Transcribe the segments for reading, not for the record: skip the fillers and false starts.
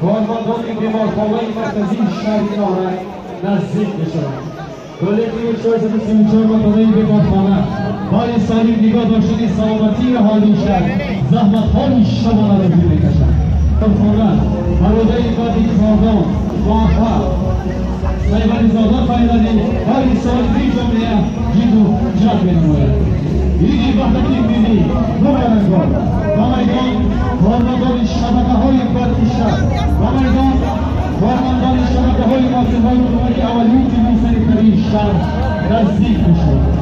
کارمندان بیمارخانه مرکزی شهر نارنگ نزدیک می‌شوند. کلکتیو 434 متنی بیمارخانه برای سالم نگاه داشتن سلامتی اهالی شهر زحمت‌های شبانه روزی می‌کشند. بیمارخانه برادر قادری کاردان موفق سیوری‌زاده فیضعلی برای سالمی جامعه جد و جهد می‌نماید. عید وحدت ملی مبارک باد. به میدان کارمندان شبکه‌های برقی شهر، به میدان کارمندان شبکه‌های مؤسسه‌های کمک اولیه طبی سنتری شهر نزدیک می‌شوند.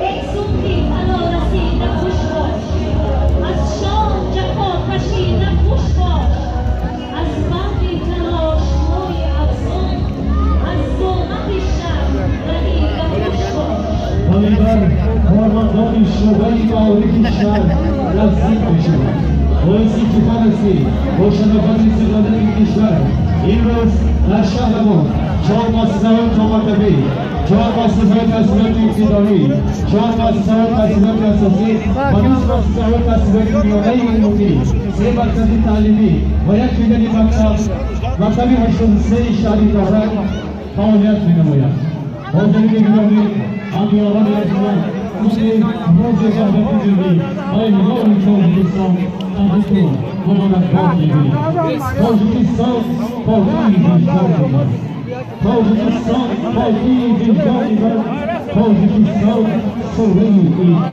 ای صبحی فنا رسیده خوش باش، از شام جفا کشیده خوش باش، از بحر تلاش‌های افزون، از ظلمت شب رهیده خوش باش. کارمندان شعبه معارف شهر نزدیک می‌شوند. باعث افتخار است که با شرافت استقلال کشور امروز در شهر ما 4 مؤسسه‌های تامرتبی، 4 مؤسسه‌های تحصیلات ابتدایی، 4 مؤسسه‌های تحصیلات اساسی و 20 مؤسسه‌های تحصیلات میانه عمومی، 3 مرکز تعلیمی و 1 فیلد مکتب 83 شهر نارنگ فعالیت می‌نماید. حاضرین گرامی، هم‌یاران ارجمند، روز وحدت ملی برای مردم تاجیکستان تبریک و مبارکباد می‌گوییم. تاجیکستان پاکی وجدان من، تاجیکستان پاکی وجدان من، تاجیکستان سوره